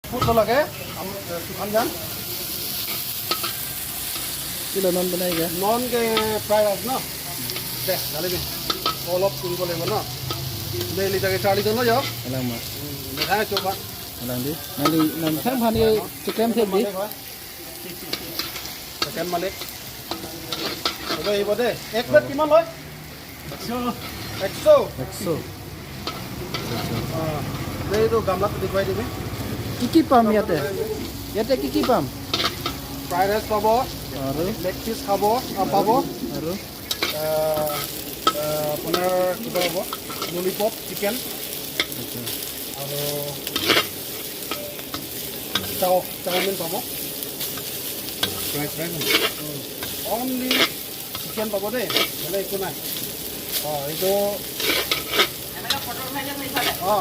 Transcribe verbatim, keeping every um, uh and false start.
Food lo lage, am, eh, sukan jan. Pilo non banai ke? Non ke fried rice no? Deh, dali deh. Olop sungko lebo no? Neli jage charli jon lo jo? Alang ma. Hmm, deh, hai coba. Alang di. Neli, neli sang phani chicken thek di. Chicken malik. Oke, ibo deh. Ek plate kiman loi? একশ। একশ। একশ। Ah, deh, itu gamlat dikhuai deh. কি কি পাম ইয়াতে? ইয়াতে কি কি পাম? Fried rice পাব, আৰু? Leg piece খাব, ah, পাব। আৰু? Eh, eh, আপোনাৰ কিবা হ'ব? Lollipop, chicken। আচ্ছা। আৰু chow, chowmein পাব। Fried, fried হ'ব। উম। Only chicken পাব দেই, বেলেগ একো নাই। অ, এইটো, অ।